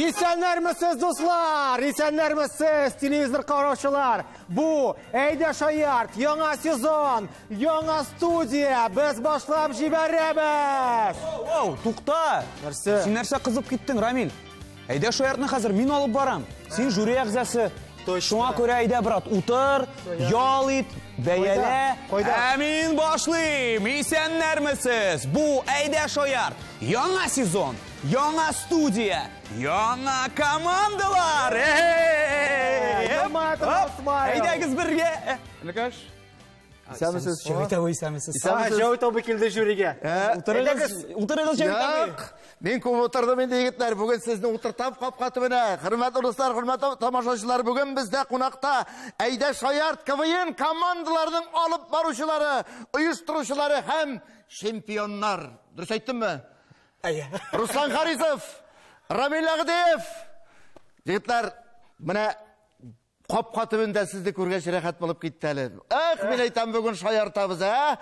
Исәннәрмесез, дуслар! Исәннәрмесез, телевизор караучылар! Бу Әйдә Шаярт, яңа сезон, яңа студия! Без башлап җибәрәбез! Оу, тукта! Нәрсә? Син нәрсә кызып киттең, Рамил? Әйдә Шаяртны хәзер мин алып барам. Син жюри әгъзасы. Шуңа күрә әйдә, брат, утыр, ял ит, бәялә. Кайда? Ә мин башлыйм. Исәннәрмесез? Бу Әйдә Шаярт. Яңа сезон, яңа студия, яңа командалар. Эй! Елмая торган Оп! смайл. Әйдәгез бергә. Энекәш. Исәнмесез. Җәвит абый, исәнмесез. А, Җәвит абый килде жюрига. Утырыгыз, утырыгыз, Җәвит абый. Юк, мин күп утырдым инде, егетләр. Бүген сезне утыртам капка төбенә. Хөрмәтле дуслар, хөрмәтле тамашачылар, бүген бездә кунакта Әйдә Шаярт КВН командаларының алып баручылары, оештыручылары һәм чемпионнар. Дөрес әйттемме? Әйе. Руслан Харисов, Рамил Агдиев. Егетләр, менә капка төбендә сезне күргәч рәхәт булып китте әле. Эх, мин әйтәм, бүген шаяртабыз, ә?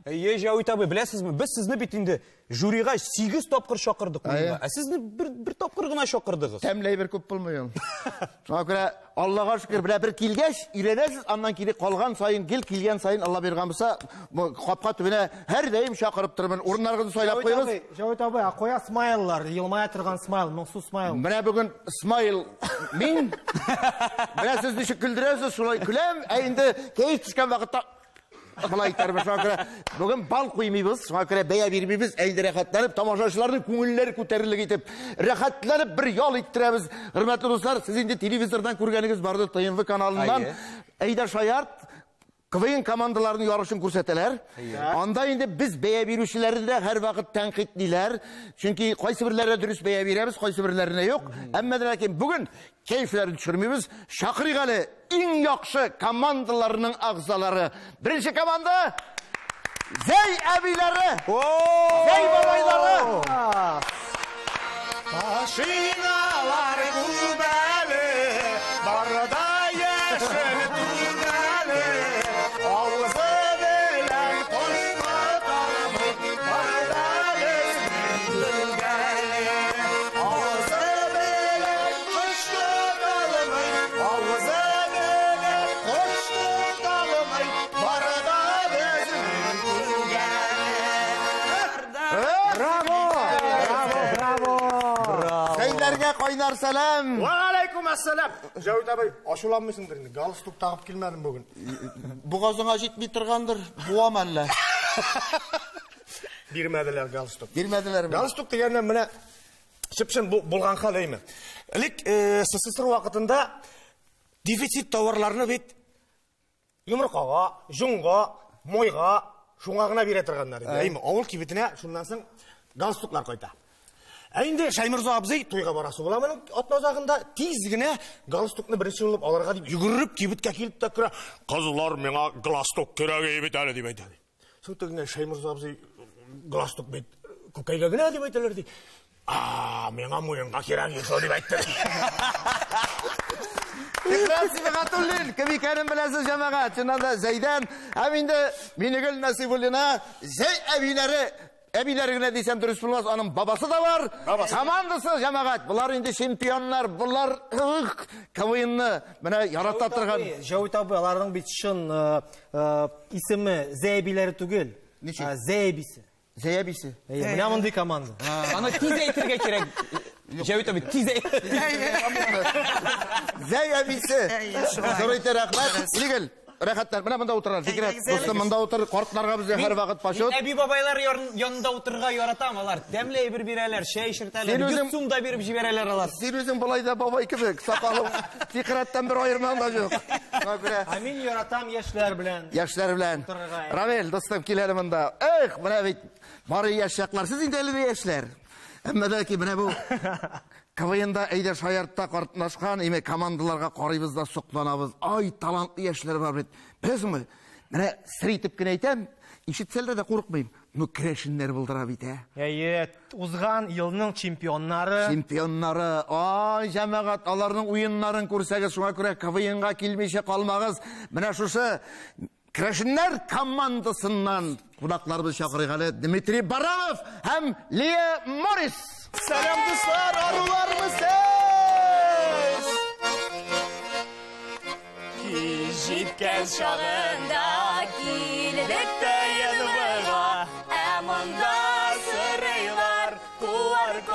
Әйе, Җәвит абый, беләсезме, без сезне бит инде жюрига 8 тапкыр чакырдык уенга. Ә сезне бер тапкыр гына чакырдыгыз. Тәмле әйбер күп булмый ул. Шуңа күрә Аллага шөкер, менә бер килгәч, өйрәнәсез, аннан кире калган саен, гел килгән саен Алла биргән булса, бу капка төбенә һәрдаим чакырып торырмын. Урыннарыгызны сайлап куегыз. Җәвит абый, а кая смайллар, елмая торган смайл, моңсу смайл. Менә бүген смайл мин. Менә сез ничек көлдерәсез, шулай көләм. Ә инде кәеф төшкән вакытта болай итәрбез. Шуңа күрә бүген бал куймыйбыз, шуңа күрә бәя бирмибез. Ә инде рәхәтләнеп тамашачыларның күңелләре күтәрелерлек итеп, рәхәтләнеп бер ял иттерәбез. Хөрмәтле дуслар, сез инде телевизордан күргәнегез барды, ТНВ каналыннан. Әйдә Шаярт КВН командаларының ярышын күрсәтәләр. Анда инде без бәя бирүчеләрне дә һәрвакыт тәнкыйтьлиләр. Чөнки кайсы берләренә дөрес бәя бирәбез, кайсы берләренә юк. Әмма дә ләкин бүген кәефләрен төшермибез. Чакырыйк әле иң яхшы командаларның әгъзалары. Беренче команда Зәй әбиләре, Зәй бабайлары. Машиналар күбәле, барда яшел түбәле, авызы белән кошны талмый, барда безнең түбәле. Авызы белән кошны талмый, авызы белән кошны талмый, барда безнең түбәле. Браво! Браво, браво! Зәйләргә кайнар сәлам. Ва алейкум ассалам. Җәвит абый, ачуланмыйсыңдыр инде. Галстук тагып килмәдем бүген. Бугазыңа җитми торгандыр, буам әллә. Бирмәделәр галстук. Бирмәделәрме? Галстук дигәннән менә чып-чын булган хәл әйме. Элек СССР вакытында дефицит товарларны бит йомыркага, җонга, майга шуңа гына бирә торганнар иде. Әйме, авыл кибетенә шуннан соң галстуклар кайта. Ә инде Шәйморза абзый туйга барасы була моның атна азагында, тиз генә галстукны беренче булып алырга дип йөгереп кибеткә килеп тә керә. Кызлар, миңа галстук кирәк бит әле дип әйтә. Соң тегеңә Шәйморза абзый галстук бит күкәйгә генә дип әйтәләр ди. А, миңа муенга кирәк шул дип әйтте. Фикрәт Сибагатуллин, кем икәнен беләсез, җәмәгать. Чыннан да Зәйдән һәм инде Минегөл Насибуллина, Зәй әбиләре, әбиләре генә дисәм дөрес булмас, аның бабасы да бар. Бабасы. Командасы, җәмәгать, болар инде чемпионнар, болар КВНны менә ярата торган. Җәвит абый, аларның бит чын исеме Зәй әбиләре түгел. Ничек? Зәй әбисе. Зәй әбисе. Әйе, менә мондый команда. Аны тиз әйтергә кирәк. Җәвит абый, тиз әйт. Зәй әбисе. Зур итә рәхмәт. Минегөл, рәхәтләр. Менә монда утыралар. Фикрәт, дустым, монда утыр. Картларга безгә һәрвакыт почет. Мин әби бабайлар янында утырырга яратам алар. Тәмле әйбер бирәләр, чәй эчертәләр, Син үзең 100 сум да биреп җибәрәләр алар. Син үзең болай да бабай кебек, сакалың Фикрәттән бер аермаң да юк. Шуңа күрә Ә мин яратам яшьләр белән. Яшьләр белән. Утырырга. Равил, дустым, кил әле монда. Эх, менә бит бары яшь чаклар. Сез инде әле дә яшьләр. Әмма дә ки менә бу КВНда Әйдә Шаяртта катнашкан име командаларга карыйбыз да сокланабыз. Ай, талантлы яшьләр бар бит. Беләсеңме? Менә сер итеп кенә әйтәм, ишетсәләр дә курыкмыйм. Ну, керәшеннәр булдыра бит, ә? Әйе, узган елның чемпионнары. Чемпионнары. Ай, җәмәгать, аларның уеннарын күрсәгез, шуңа күрә КВНга килмичә калмагыз. Менә шушы керәшеннәр командасыннан кунакларыбыз чакырыйк әле. Дмитрий Баранов һәм Лия Морис. Сәлам, дуслар, арулармы сез? Ел чагында килдек тә январга, ә монда сырыйлар QR-код.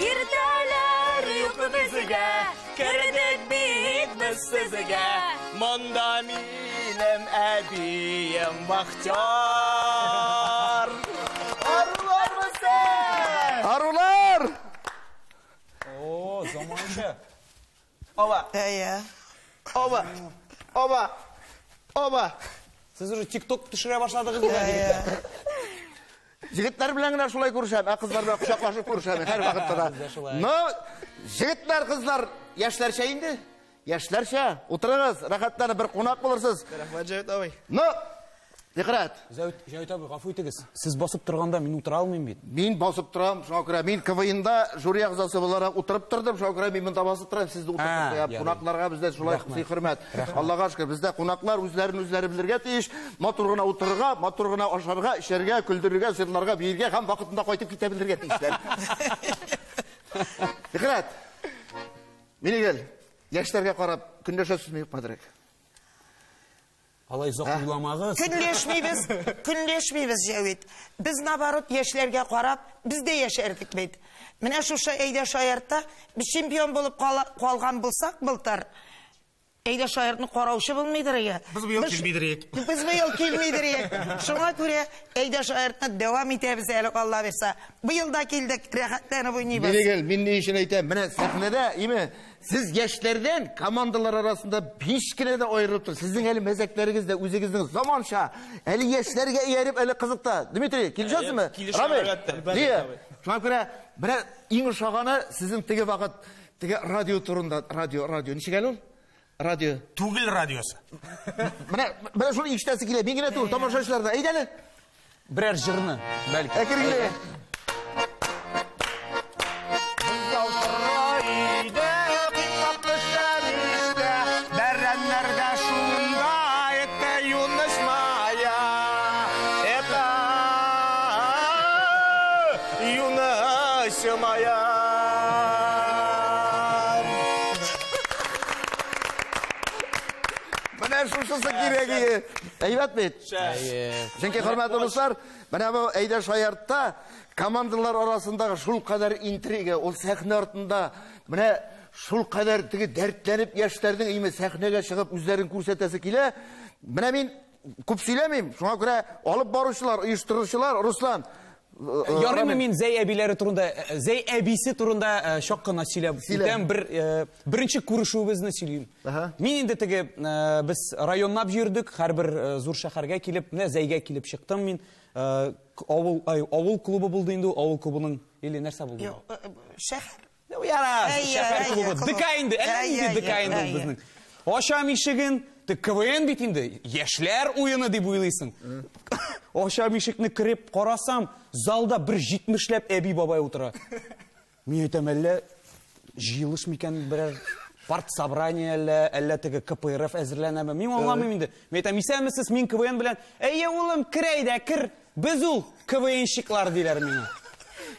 Киртәләр юк безгә, кердек бит без сезгә. Монда минем әбием вахтер. Арулармы сез? Арулар! О, заманча. Оба, Әйе. оба, оба, оба. Сез уже ТикТок төшерә башладыгыз бугай, егетләр. Егетләр белән генә шулай күрешәм, ә кызлар белән кочаклашып күрешәм һәр вакытта да. Бездә шулай. Но егетләр, кызлар, яшьләрчә инде. Яшьләрчә, утырыгыз, рәхәтләнеп бер кунак булырсыз. Рәхмәт, Җәвит абый. Но, Фикрәт, Җәвит абый, гафу итегез. Сез басып торганда мин утыра алмыйм бит. мин басып торам, шуңа күрә мин КВНда жюри әгъзасы буларак утырып тордым, шуңа күрә мин монда басып торам, сезне утыртып куям. Кунакларга бездә шулай Рәхмәт. хөрмәт. Аллага шөкер, бездә кунаклар үзләрен үзләре белергә тиеш, матур гына утырырга, матур гына ашарга, эчәргә, көлдерергә, җырларга, биергә һәм вакытында кайтып китә белергә тиешләр. Фикрәт, Минегел, яшьләргә карап көнләшәсезме юкмы әзрәк? Алай озак уйламагыз. Көнләшмибез, көнләшмибез, Җәвит. Без наоборот яшьләргә карап, без дә яшәрдек бит. Менә шушы Әйдә шаяртта без чемпион булып калган булсак былтыр, Әйдә шаяртны караучы булмыйдыр иде. Без быел килмидер идек. Без быел килмидер идек. Шуңа күрә Әйдә шаяртны дәвам итәбез әле, Алла бирсә. Быел да килдек, рәхәтләнеп уйныйбыз. Минегел, мин ни өчен әйтәм? Менә сәхнәдә, име, сез яшьләрдән командалар арасында һич кенә дә аерылып тор. Сезнең әле мәзәкләрегез дә үзегезнең заманча, әле яшьләргә ияреп, әле кызык та. Дмитрий, килешәсезме? Килешәм, әлбәттә. Лия, шуңа күрә менә иң ошаганы сезнең теге вакыт, теге радио турында, радио, радио. Ничек әле ул? Радио. Түгел радиосы. Менә шуны ишетәсе килә. Мин генә түгел, тамашачылар да. Әйдә әле. Берәр җырны, бәлки. Әкрен генә. Бәрәннәрдә шунда это юность моя, это юность моя. Менә шушысы кирәк иде. Әйбәт бит. Чөнки, хөрмәтле дуслар, менә бу Әйдә шаяртта командалар арасындагы шул кадәр интрига, ул сәхнә артында менә шул кадәр теге дәртләнеп яшьләрнең име сәхнәгә чыгып үзләрен күрсәтәсе килә. Менә мин күп сөйләмим, шуңа күрә алып баручылар, оештыручылар, Руслан, Ярыймы мин Зәй әбиләре турында, Зәй әбисе турында чак кына сөйләп үтәм, беренче күрешүебезне сөйлим. Мин инде теге, без районлап йөрдек, һәрбер зур шәһәргә килеп, менә Зәйгә килеп чыктым мин. Авыл клубы булды инде, авыл клубының или нәрсә булды? Юк, шәһәр. Яра, шәһәр клубы. ДК инде, әллә нинди ДК инде ул безнең. Ашам ишеген, КВН бит инде, яшьләр уены дип уйлыйсың. Ашам ишекне кереп карасам, залда бер 70ләп әби бабай утыра. Мин әйтәм, әллә җыелыш микән берәр партсобрание, әллә теге КПРФ әзерләнәме? Мин аңламыйм инде. Мин әйтәм, исәнмесез, мин КВН белән. Әйе, улым, кер әйдә, кер. Без ул КВНщиклар диләр миңа.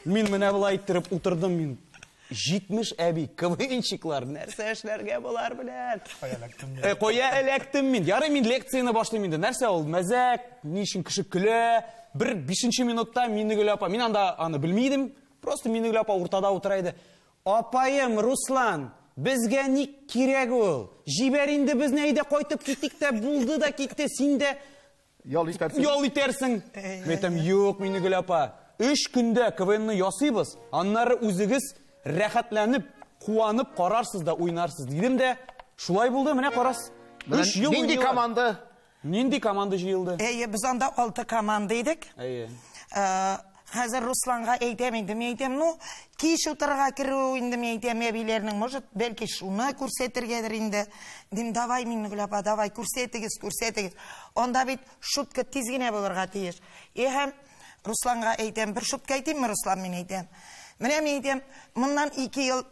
Мин менә болай иттереп утырдым мин. 70 әби, КВНщиклар, нәрсә эшләргә болар белән? Кая эләктем мин? Ярый, мин лекцияне башлыйм инде. Нәрсә ул? Мәзәк, ни өчен кеше көлә? Бер 5 минутта Минегөл апа, мин анда аны белми идем. Просто Минегөл апа уртада утыра иде. Апаем, Руслан, безгә ник кирәк ул? Җибәр инде безне, әйдә кайтып китик тә, булды да китте, син дә ял итәрсең. Ял итәрсең. Мин әйтәм, юк, Минегөл апа, 3 көндә КВНны ясыйбыз, аннары үзегез рәхәтләнеп, куанып карарсыз да уйнарсыз дидем дә, шулай булды, менә карас. 3 ел Нинди уйныйлар. команда? Нинди команда җыелды? Әйе, без анда 6 команда идек. Әйе. Хәзер Русланга әйтәм инде, мин әйтәм, ну, кич утырырга керү инде, мин әйтәм, әбиләрнең, может, бәлки шуны күрсәтергәдер инде. Дим, давай, Миннегөл апа, давай, күрсәтегез, күрсәтегез. Анда бит шутка тиз генә булырга тиеш. Һәм Русланга әйтәм, бер шутка әйтимме, Руслан, мин әйтәм. Менә мин әйтәм, моннан 2 ел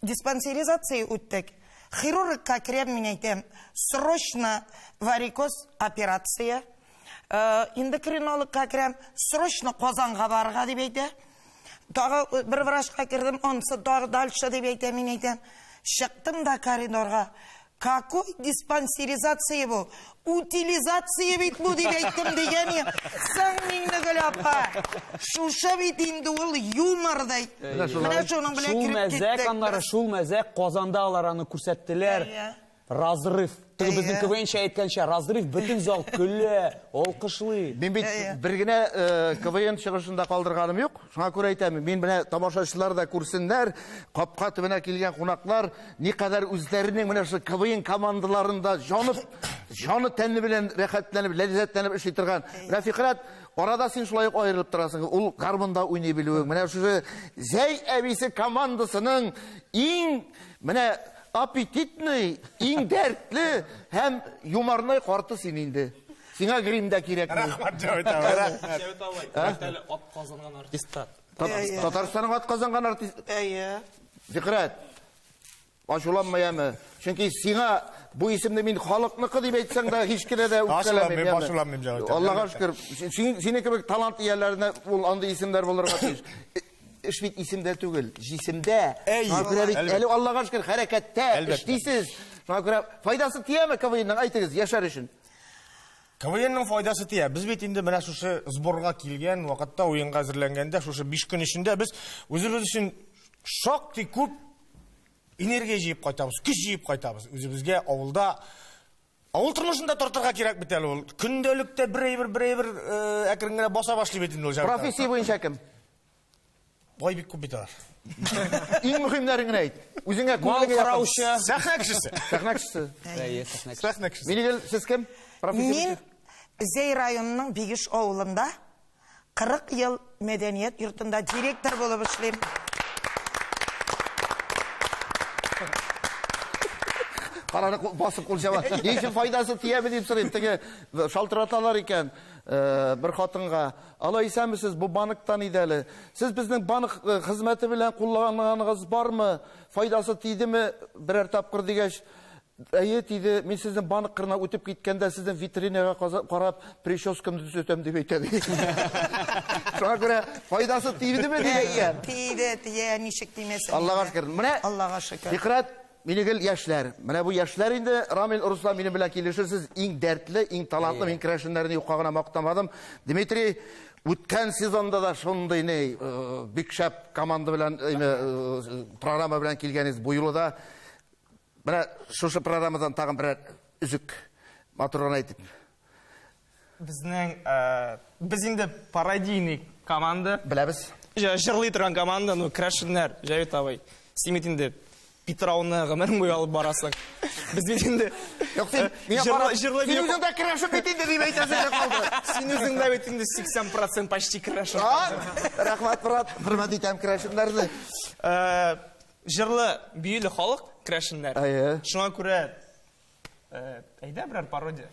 диспансеризация үттек. Хирургка керәм, мин әйтәм, срочно варикоз операция. Эндокринологка керәм, срочно Казанга барырга дип әйтә. Тагы бер врачка кердем, анысы тагы дальше дип әйтә, мин әйтәм. Чыктым да коридорга. Какой диспансеризация бу? Утилизация бит бу дип әйттем дигән. Соң Миңнегөл апа, шушы бит инде ул юмор ди. Менә шуның белән Шул кереп мәзәк киттек. аннары, шул мәзәк Казанда алар аны күрсәттеләр. Әйе. Разрыв. Теге безнең КВНчә әйткәнчә, разрыв, бөтен зал көлә, алкышлый. Мин бит бер генә КВН чыгышында калдырганым юк. Шуңа күрә әйтәм, мин менә тамашачылар да күрсеннәр, капка төбенә килгән кунаклар никадәр үзләренең менә шул КВН командаларында җанып, җаны тәне белән рәхәтләнеп, ләззәтләнеп эшли торган. Менә Фикрәт, арада син шулай ук аерылып торасың. Ул гармунда уйный белүең. Менә шушы Зәй әбисе командасының иң менә аппетитный, иң дәртле һәм юморной карты син инде. Сиңа грим дә кирәкми. Рәхмәт, Җәвит абый. Җәвит абый, әле ат казанган артист та. Татарстанның ат казанган артист. Әйе. Фикрәт, ачуланма яме. Чөнки сиңа бу исемне мин халыкныкы дип әйтсәң дә һич кенә дә үпкәләмим. Ачуланмыйм, ачуланмыйм, Җәвит абый. Аллага шөкер, синең кебек талант ияләренә ул андый исемнәр булырга тиеш. Эш бит исемдә түгел, җисемдә. Шуңа күрә бит әле Аллага шөкер хәрәкәттә эшлисез. Шуңа күрә файдасы тияме КВНның, әйтегез, яшәр өчен? КВНның файдасы тия. Без бит инде менә шушы сборга килгән вакытта, уенга әзерләнгәндә, шушы 5 көн эчендә без үзебез өчен шактый күп энергия җыеп кайтабыз, көч җыеп кайтабыз. Үзебезгә авылда, авыл тормышында тартырга кирәк бит әле ул. Көндәлектә бер әйбер, бер әйбер әкрен генә баса башлый бит инде ул. Профессия буенча кем? Бай бик күп бит алар. Иң мөһимнәрен генә әйт. Үзеңә Мал күңелеңә якын. караучы. Сәхнә кешесе. Сәхнә кешесе. Әйе, сәхнә кешесе. Сәхнә кешесе. Минегөл, сез кем? Профессия Мин буенча? Зәй районының Бигеш авылында 40 ел мәдәният йортында директор булып эшлим. Караны басып кул чаба. Ни өчен файдасы тияме дип сорыйм. Теге шалтыраталар икән, бер хатынга. Алай исәнмесез, бу банктан иде әле. Сез безнең банк хезмәте белән кулланганыгыз бармы? Файдасы тидеме берәр тапкыр дигәч, әйе тиде. Мин сезнең банк кырына үтеп киткәндә сезнең витринага карап прическамны төзәтәм дип әйтә. Шуңа күрә файдасы тидеме дип әйткән. Тиде, тия, ничек тимәсен. Аллага шөкер. Менә Аллага шөкер. Фикрәт, Минегөл яшьләр. Менә бу яшьләр инде, Рамил, Руслан, минем белән килешерсез, иң дәртле, иң талантлы, мин керәшеннәрне юкка гына мактамадым. Дмитрий, үткән сезонда да шундый ни, бик шәп команда белән, программа белән килгәнегез бу юлы да. Менә шушы программадан тагын берәр өзек матур гына әйтеп. Безнең, без инде пародийный команда. Беләбез. Җырлый торган команда, ну, керәшеннәр, Җәвит абый. Син бит инде Питрауны гомерең буе алып барасың. Без бит инде Юк, син миңа карап, җырлы син үзең дә керәшен бит инде дип әйтәсең дә калды. Син үзең дә бит инде 80% почти керәшен. Рәхмәт, брат, хөрмәт итәм керәшеннәрне. Җырлы, биюле халык керәшеннәр. Әйе. Шуңа күрә, әйдә берәр пародия.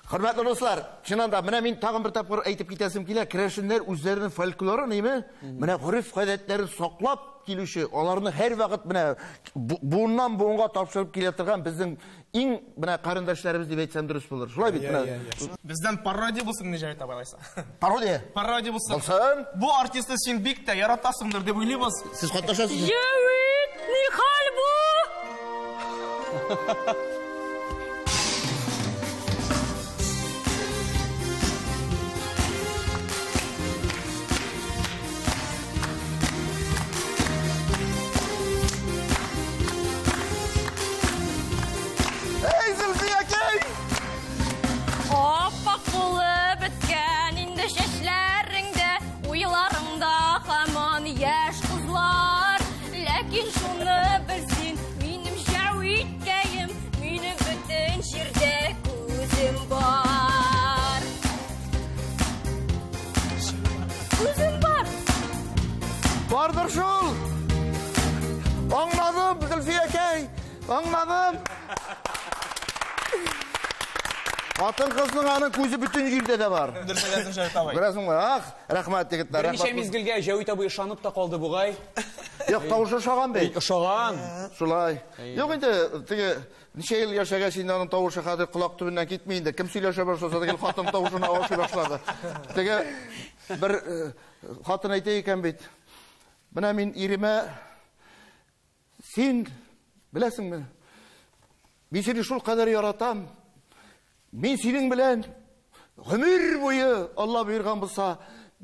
Хөрмәтле дуслар, чыннан да, менә мин тагын бер тапкыр әйтеп китәсем килә, керәшеннәр үзләренең фольклорын, әйме? Менә гореф-гадәтләрен саклап килүче, аларны һәрвакыт менә буыннан буынга тапшырып килә торган безнең иң менә карендәшләребез дип әйтсәм дөрес булыр. Шулай бит, менә. Бездән пародия булсын, Җәвит абый, алайса. Пародия? Пародия булсын. Булсын. Бу артистны син бик тә яратасыңдыр дип уйлыйбыз. Сез катнашасыз. Җәвит, ни хәл бу? Эй, Зөлфиякәй! Аппак булып беткән инде чәчләреңдә, уйларыңда һаман яшь кызлар. Ләкин шуны белсин, минем Җәвиткәем, минем бөтен җирдә күзем бар. Күзем бар. Бардыр шул. Аңладым, Зөлфиякәй, аңладым. Хатын кызның аның күзе бөтен җирдә дә бар. Дөрес әйтәсең, Җәвит абый. Күрәсеңме? Ах, рәхмәт, егетләр, Берничә рәхмәт. мизгелгә Җәвит абый ышанып та калды бугай. Юк, тавышы ошаган бит. Ошаган. Шулай. Юк инде, теге ничә ел яшәгәч инде аның тавышы хәзер колак төбеннән китми инде. Кем сөйләшә башласа, теге хатын тавышына ошый башлады. Теге бер хатын әйтә икән бит. Менә мин иремә син беләсеңме? Мин сине шул кадәр яратам. Мин синең белән гомер буе, Алла боерган булса,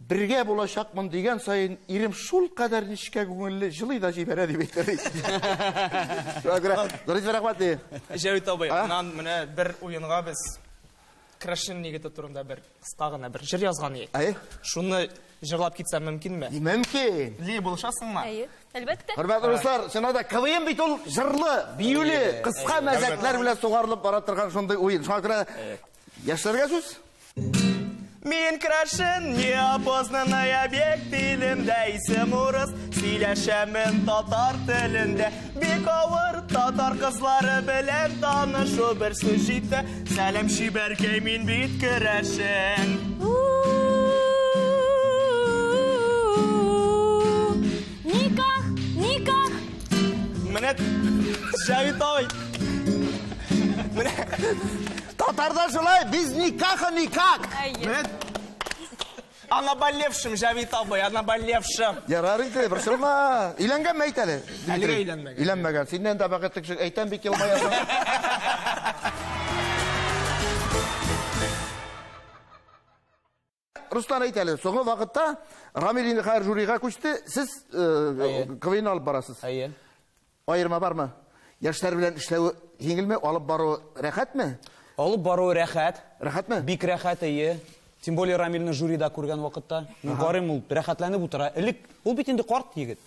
бергә булачакмын дигән саен ирем шул кадәр нечкә күңелле җылый да җибәрә дип әйтә ди. Шуңа күрә, Зур рәхмәт ди. Җәвит абый, аннан менә бер уенга без Крашен егете турында бер кыска гына бер җыр язган идек. Әйе. Шуны җырлап китсәм мөмкинме? Мөмкин. Ли, булышасыңмы? Әйе, әлбәттә. Хөрмәтле дуслар, чыннан да КВН бит ул җырлы, биюле, кыска мәзәкләр белән сугарылып бара торган шундый уен. Шуңа күрә яшьләргә сүз. Мин крашен, неопознанный объект, илемдә исем урыс, сөйләшәмен татар телендә. Бик авыр татар кызлары белән танышу бер сүз җитә. Сәлам чибәркәй, мин бит керәшен. Никах, никах. Менә Җәвит абый. Менә Татарда шулай, без никаха никак. Әйе. Менә О наболевшем, Җәвит абый, о наболевшем. Ярар инде, борчылма. Өйләнгәнме әйт әле? Әлегә өйләнмәгән. Өйләнмәгән. Синнән дә бәхетле кеше әйтәм бик елмаясың. Руслан әйт әле, соңгы вакытта Рамил инде хәзер жюрига күчте. Сез КВН алып барасыз. Әйе. Аерма бармы? Яшьләр белән эшләү җиңелме? Алып бару рәхәтме? Алып бару рәхәт. Рәхәтме? Бик рәхәт, әйе. Тем более Рамилне жюрида күргән вакытта. Мин карыйм, ул рәхәтләнеп утыра. Элек ул бит инде карт егет.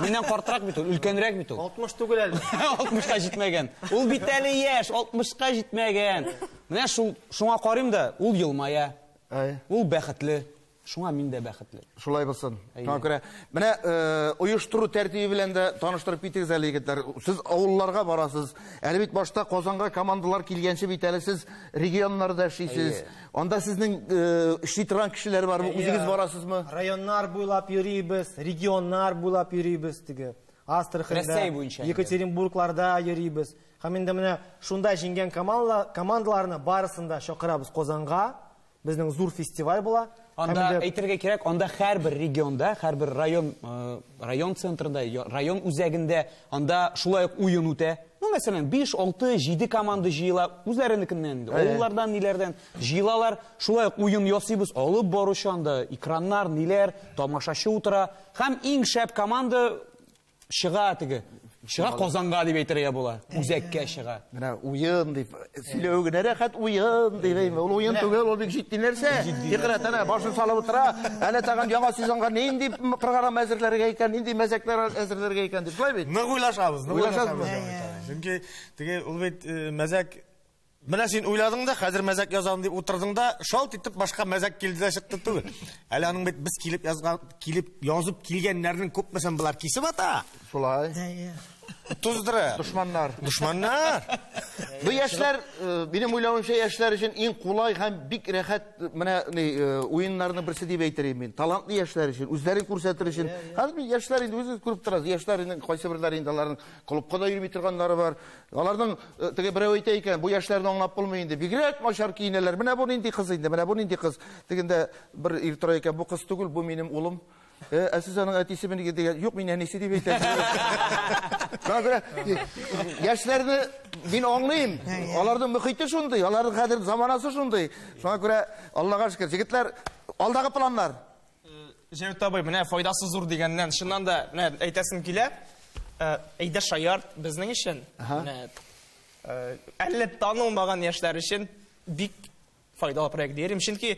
Миннән картрак бит ул, өлкәнрәк бит ул. 60 түгел әле. 60-ка җитмәгән. Ул бит әле яшь, 60-ка җитмәгән. Менә шул, шуңа карыйм да, ул елмая. Әйе. Ул бәхетле. Шуңа мин дә бәхетле. Шулай булсын. Шуңа күрә менә оештыру тәртибе белән дә таныштырып китегез әле, егетләр. Сез авылларга барасыз. Әле бит башта Казанга командалар килгәнче бит әле сез регионнарда эшлисез. Анда сезнең эшли торган кешеләр бармы? Үзегез барасызмы? Районнар буйлап йөрибез, регионнар буйлап йөрибез теге. Астраханьда, Рәсәй буенча. Екатеринбургларда йөрибез. Һәм инде менә шунда җиңгән командаларны барысын да чакырабыз Казанга. Безнең зур фестиваль була. Анда әйтергә кирәк, анда һәрбер регионда, һәрбер район, район центрында, район үзәгендә анда шулай ук уен үтә. Ну, мәсәлән, 5, 6, 7 команда җыела, үзләренекеннән инде, авыллардан, ниләрдән җыелалар. Шулай ук уен ясыйбыз, алып баручы анда экраннар, ниләр, тамашачы утыра. Һәм иң шәп команда чыга теге. Чыга Казанга дип әйтергә була, үзәккә чыга. Менә уен дип сөйләү генә рәхәт уен дип әйме. Ул уен түгел, ул бик җитди нәрсә. Фикрәт әнә башын салып утыра. Әнә тагын яңа сезонга нинди программа әзерләргә икән, нинди мәзәкләр әзерләргә икән дип. Шулай бит? Нык уйлашабыз, нык Уйлашабызмы? уйлашабыз. Чөнки теге ул бит мәзәк. Менә син уйладың да, хәзер мәзәк язам дип утырдың да, шалт итеп башка мәзәк килде дә чыкты түгел. Әле аның бит без килеп язган, килеп язып килгәннәрнең күпмесен болар кисеп ата. Шулай. Туздыра. Дошманнар. Дошманнар. Бу яшьләр, минем уйлавымча, яшьләр өчен иң кулай һәм бик рәхәт менә уеннарның берсе дип әйтер идем мин. Талантлы яшьләр өчен, үзләрен күрсәтер өчен. Хәзер бит яшьләр инде үзегез күреп торасыз. Яшьләр инде кайсы берләре инде аларның клубка да йөрми торганнары бар. Аларның теге берәү әйтә икән, бу яшьләрне аңлап булмый инде. Бигрәк начар киенәләр. Менә бу нинди кыз инде, менә бу нинди кыз. Тегендә бер ир тора икән, бу кыз түгел, бу минем улым. Ә сез аның әтисе минеке дигән, юк, мин әнисе дип әйтәм. Шуңа күрә яшьләрне мин аңлыйм. Аларның мөхите шундый, аларның хәзер заманасы шундый. Шуңа күрә Аллага шөкер, егетләр, алдагы планнар. Җәвит абый, менә файдасы зур дигәннән, чыннан да менә әйтәсем килә. Әйдә шаярт безнең өчен. Менә әллә танылмаган яшьләр өчен бик файдалы проект дирем. Чөнки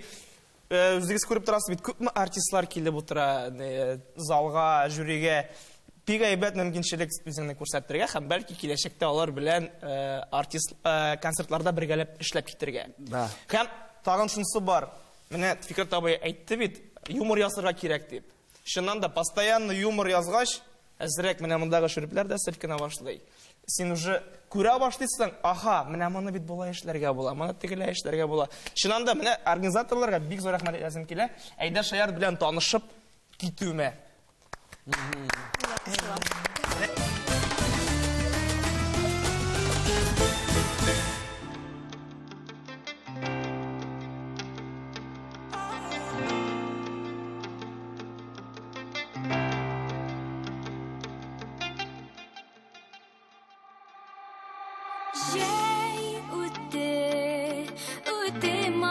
үзегез күреп торасыз бит, күпме артистлар килеп утыра залга, жюрига. Бик әйбәт мөмкинчелек үзеңне күрсәтергә һәм бәлки киләчәктә алар белән артист концертларда бергәләп эшләп китергә. Һәм тагын шунысы бар. Менә Фикрәт абый әйтте бит, юмор ясарга кирәк дип. Чыннан да постоянно юмор язгач, әзрәк менә мондагы шөрепләр дә селкенә башлый. Син уже күрә башлыйсың, аха, менә моны бит болай эшләргә була, моны тегеләй эшләргә була. Чыннан да менә организаторларга бик зур рәхмәт әйтәсем килә. Әйдә шаярт белән танышып китүемә. Yeah.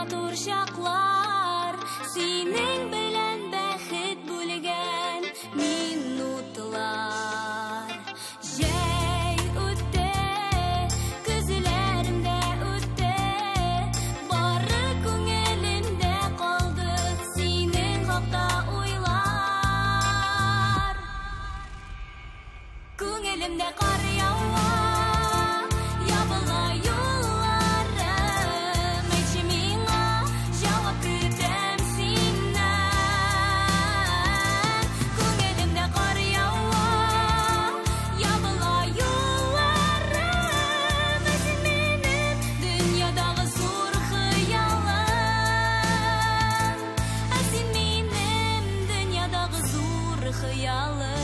матур чаклар, синең белән бәхет бүлгән минутлар. Җәй үтте, көзләрем дә үтте, бары күңелемдә калды синең хакта уйлар. Күңелемдә кар ява, ябыла юлларым, әйтче миңа, җавап көтәм синнән. Күңелемдә кар ява, ябыла юлларым, ә син минем дөньядагы зур хыялым. Ә син минем дөньядагы зур хыялым.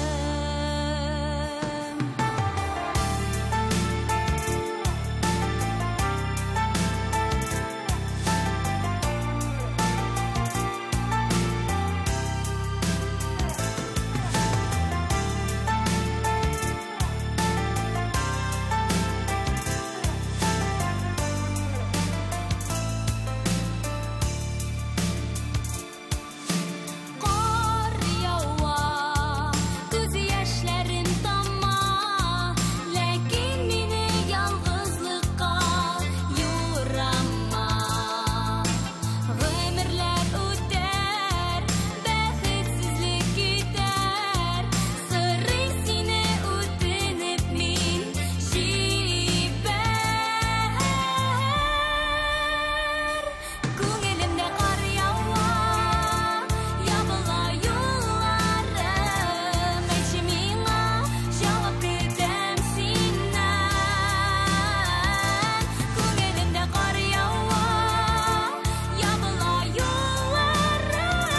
Кар ява, күз яшьләрем тама, ләкин мине ялгызлыкка юрама. Гомерләр үтәр, бәхетсезлек китәр, сорыйм сине үтенеп мин җибәр. Күңелемдә кар ява, ябыла юлларым, әйтче миңа, җавап көтәм синнән. Күңелемдә кар ява, ябыла юлларым,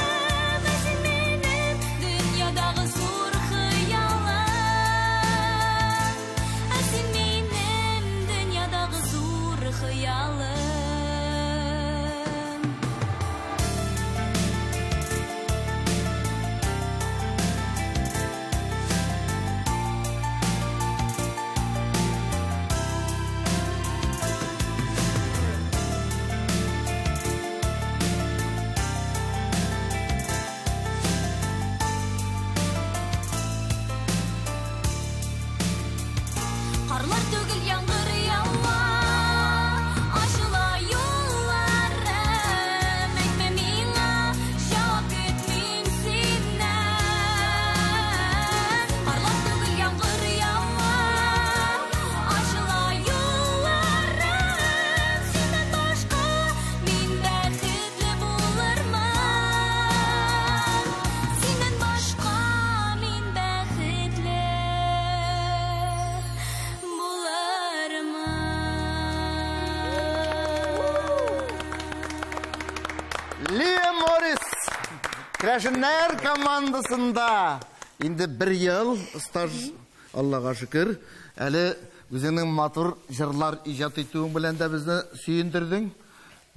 ә син минем дөньядагы зур хыялым. Ә син минем дөньядагы зур хыялым. Карлар түгел, яңгыр ява, ачыла юлларым, әйтмә миңа, җавап көтмим синнән. Карлар түгел, яңгыр ява, ачыла юлларым, синнән башка мин бәхетле булырмын. Синнән башка мин бәхетле булырмын. Лия Морис Керәшеннәр командасында инде бер ел стаж, Аллага шөкер. Әле үзеңнең матур җырлар иҗат итүең белән дә безне сөендердең.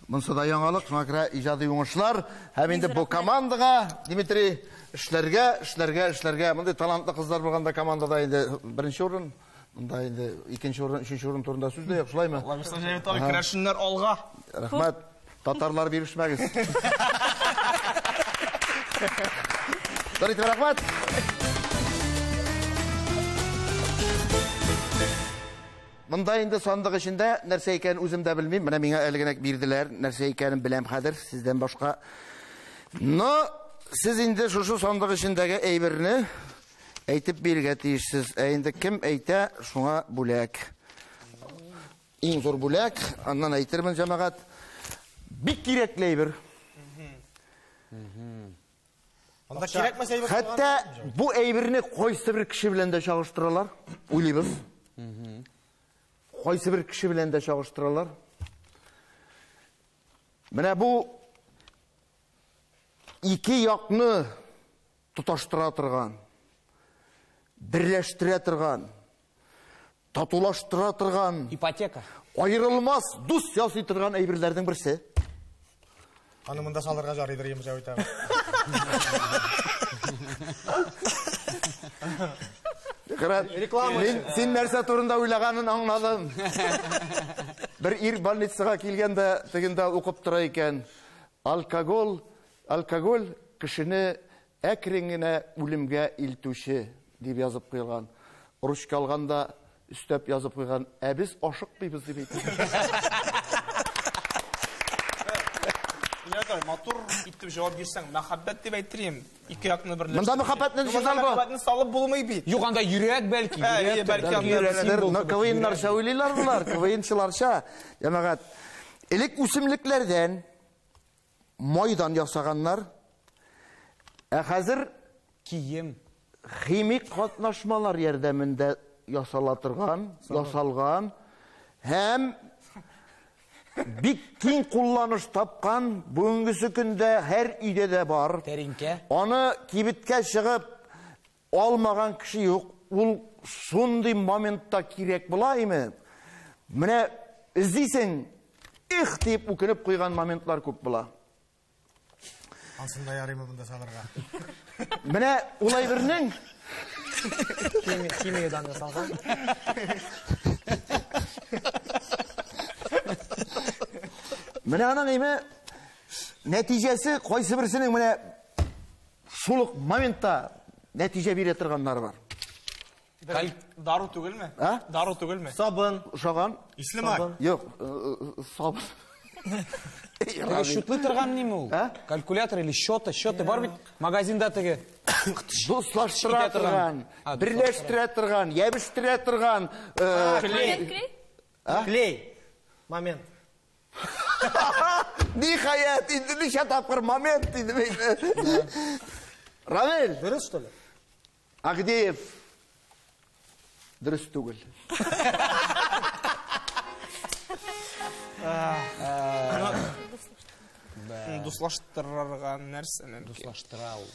Монсы да яңалык, шуңа күрә иҗади уңышлар. Һәм инде бу командага, Дмитрий, эшләргә, эшләргә, эшләргә. Мондый талантлы кызлар булганда командада инде беренче урын, монда инде икенче урын, өченче урын турында сүз дә юк, шулаймы? Алла Җәвит абый, керәшеннәр алга. Рәхмәт. Татарлар бирешмәгез. Зур итеп рәхмәт. Монда инде сандык эчендә нәрсә икәнен үзем дә белмим. Менә миңа әле генә бирделәр, нәрсә икәнен беләм хәзер, сездән башка. Но сез инде шушы сандык эчендәге әйберне әйтеп бирергә тиешсез. Ә инде кем әйтә, шуңа бүләк. Иң зур бүләк, аннан әйтермен, җәмәгать. Бик кирәкле әйбер. Анда кирәкмәсә әйбер. Хәтта бу әйберне кайсы бер кеше белән дә чагыштыралар, уйлыйбыз. Кайсы бер кеше белән дә чагыштыралар. Менә бу ике якны тоташтыра торган, берләштерә торган, татулаштыра торган, Ипотека. аерылмас дус ясый торган әйберләрнең берсе. Аны монда салырга жарыйдыр, Емзә үтәм. Реклама. Мин син нәрсә турында уйлаганын аңладым. Бер ир больницага килгәндә тегендә укып тора икән. Алкоголь, алкоголь кешене әкрен генә үлемгә илтүче дип язып куйган. Ручка алганда өстәп язып куйган, ә без ашыкмыйбыз дип әйтә. Ягай, матур итеп җавап бирсәң, мәхәббәт дип әйттерим. Ике якны берләштереп. Монда мәхәббәтне ничек Монда салып? мәхәббәтне салып булмый бит. Юк, анда йөрәк бәлки, Ә, йөрәктер. бәлки анда Йөрәктер, но КВНнарча уйлыйлар болар, КВНчыларча. Җәмәгать, элек үсемлекләрдән майдан ясаганнар. Ә хәзер Кием. химик катнашмалар ярдәмендә ясала торган, ясалган һәм бик киң кулланыш тапкан, бүгенгесе көндә һәр өйдә дә бар. Тәринкә. Аны кибеткә чыгып алмаган кеше юк. Ул шундый моментта кирәк була име? Менә эзлисең, их дип үкенеп куйган моментлар күп була. Ансында ярыймы монда салырга. Менә ул әйбернең Химиядан ясалган. Менә аның име нәтиҗәсе кайсы берсенең менә шул ук моментта нәтиҗә бирә торганнары бар. Дару түгелме? А? Дару түгелме? Сабын. Ошаган? Ислемай. Юк, сабын. Теге счетлый торган ниме ул? А? Калькулятор или счеты, счеты бар бит магазинда теге. Дуслаштыра Итә торган. торган, А, берләштерә торган, ябештерә торган. Момент клей? Клей. Момент. Ниһаять, инде ничә тапкыр момент диде мин. Равил Дөрес, что ли? Агдеев дөрес түгел. Дуслаштырырга нәрсә мөмкин? Дуслаштыра ул.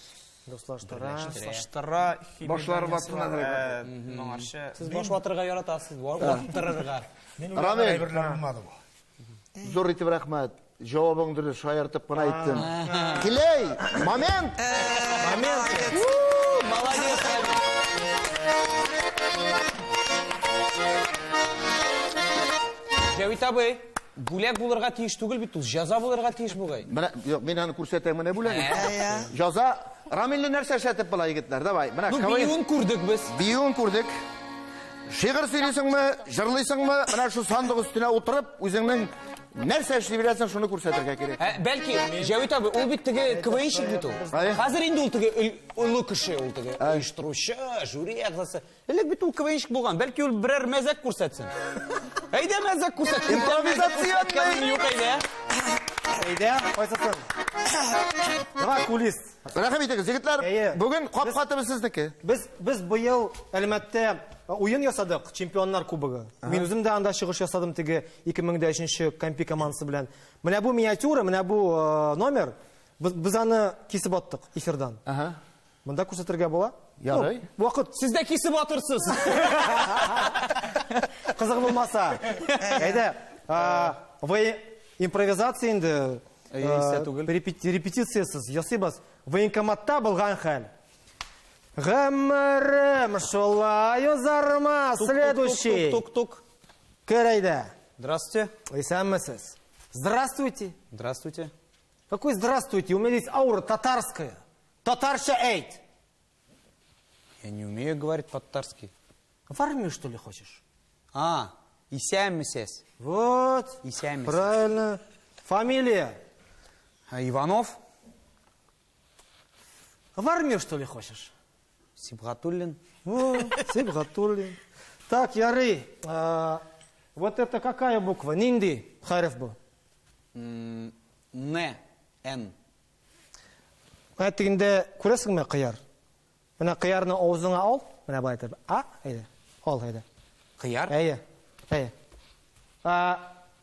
Дуслаштыра. Дуслаштыра. химиядан Башлары ватсын ясала, әзрәк. Моңарчы. Сез баш ватырга яратасыз, ваттырырга. Мин Рамил. уйлаган әйберләр булмады бу. Зур итеп рәхмәт. Җавабың дөрес, шаяртып кына әйттем. Клей, момент. Момент. Молодец, Рамил. Җәвит абый, бүләк булырга тиеш түгел бит ул, җәза булырга тиеш бугай. Менә, юк, мин аны күрсәтәм, менә бүләк. Җәза, Рамилне нәрсә эшләтеп була, егетләр? Давай, менә Ну, КВН. биюен күрдек без. Биюен күрдек. Шигырь сөйлисеңме, җырлыйсыңмы? Менә шу сандык өстенә утырып, үзеңнең нәрсә эшли беләсең, шуны күрсәтергә кирәк. Бәлки, Җәвит абый, ул бит теге КВНщик бит ул. Әйе. Хәзер инде ул теге олы кеше, ул теге оештыручы, жюри әгъзасы. Элек бит ул КВНщик булган. Бәлки ул берәр мәзәк күрсәтсен. Әйдә мәзәк күрсәт. Импровизационный. Юк, әйдә. Әйдә, кайсысын? Давай кулис. Рәхим итегез, егетләр. Әйе. Бүген капка төбе сезнеке. Без быел Әлмәттә уен ясадык, Чемпионнар кубогы. Мин үзем дә анда чыгыш ясадым теге 2003 Кампи командасы белән. Менә бу миниатюра, менә бу номер, без аны кисеп аттык эфирдан. Ага. Монда күрсәтергә була? Ярый. Ну, вакыт Сез дә кисеп атырсыз. кызык булмаса. Әйдә, вы импровизация инде. Әйе, истә түгел. Репетициясез ясыйбыз. Военкоматта булган хәл. Гомерем шулай узарма. Следующий. Тук-тук-тук. Кер әйдә. Здравствуйте. Исәнмесез. Здравствуйте. Здравствуйте. Какой здравствуйте? У меня здесь аура татарская. Татарча әйт. Я не умею говорить по-татарски. В армию, что ли, хочешь? А, исәнмесез. Вот. Исәнмесез. Правильно. Фамилия? А, Иванов? В армию, что ли, хочешь? Сибгатуллин. О, Сибгатуллин. Так, Яры, вот это какая буква? Нинди хәреф бу? Н, Н. Менә тегендә күрәсеңме кыяр? Менә кыярны авызыңа ал, менә былай итеп. А, әйдә. Ал, әйдә. Кыяр? Әйе, әйе.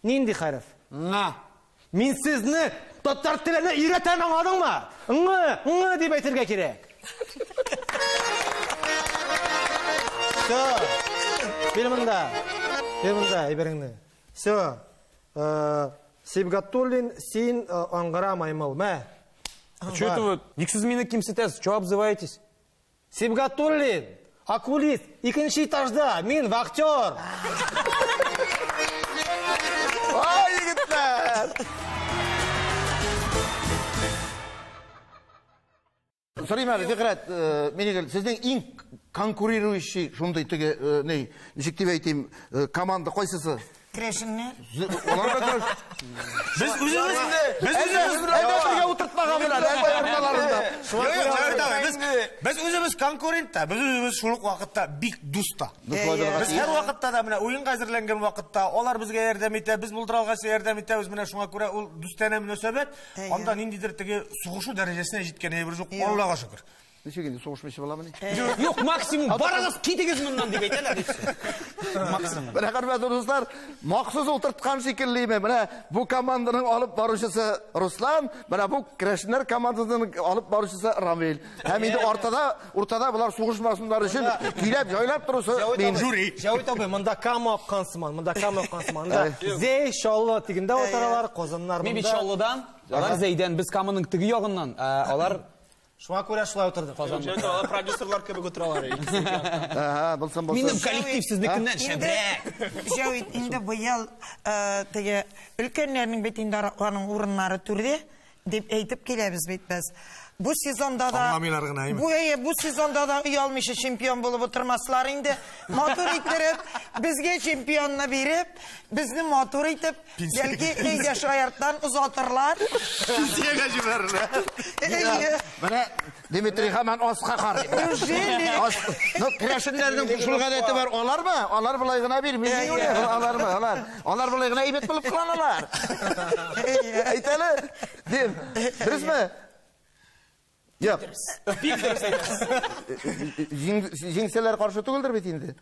Нинди хәреф? Ңа. Мин сезне татар теленә өйрәтәм, аңладыңмы? Ңы, ңы дип әйтергә кирәк. Всё. Бир монда. Бир монда, әйбереңне. Всё. Сибгатуллин, син аңгыра маймыл. Мә. А чё это вы? Ник сез мине кимсетәсез? Чё обзываетесь? Сибгатуллин, окулист, икенче этажда, мин вахтер. Ай, егетләр! Сорыйм әле, Фикрәт, Минегөл, сезнең иң конкурирующий шундый теге, ни, ничек дип әйтим, команда кайсысы? Керәшеннәр. Алар да көрәш. Без үзебез, без үзебез Әллә бергә утыртмаган белән, әллә урталарында. Без үзебез конкурент та, без үзебез шул ук вакытта бик дус та. Без һәр вакытта да менә уенга әзерләнгән вакытта алар безгә ярдәм итә, без булдыра алганча ярдәм итәбез. Менә шуңа күрә ул дустанә мөнәсәбәт, анда ниндидер теге сугышу дәрәҗәсенә җиткән әйбер юк, Аллага шөкер. Ничек инде сугышмыйча буламыни? Юк, максимум барыгыз, китегез моннан дип әйтәләр. Максимум. Менә хөрмәтле дуслар, махсус утырткан шикелле менә бу команданың алып баручысы Руслан, менә бу керәшеннәр командасының алып баручысы Рамил. Һәм инде уртада булар сугышмасыннар өчен көйләп, җайлап торучы мин. Жюри. Җәвит абый, монда Кама аккан сыман, монда Кама аккан сыман. Монда Зәй, Чаллы дигәндә утыралар, Казаннар Мин бит монда. Чаллыдан, алар Зәйдән, без Каманың теге ягыннан, алар Шуңа күрә шулай утырдык. Алар продюсерлар кебек утыралар. Ага, булсын, булсын. Минем коллектив сезнекеннән шәбрәк. Җәвит, инде быел теге өлкәннәрнең бит инде аның урыннары түрдә дип әйтеп киләбез бит без. Бу сезонда да Аңламыйлар гына, әйме? Бу, әйе, бу сезонда да оялмыйча чемпион булып утырмаслар инде. Матур иттереп, безгә чемпионны биреп, безне матур итеп, бәлки әйдә шаярттан озатырлар. Пенсиягә җибәрерләр. Әйе. Менә Дмитрий һаман аска карый. Неужели? Ну, керәшеннәрнең шул гадәте бар. Алармы? Алар болай гына бирми. Алармы? Алар. Алар болай гына әйбәт булып кыланалар. Әйт әле. Дим, дөресме? Юк. Бик дөрес әйтәсез. Җиңсәләр каршы түгелдер бит инде.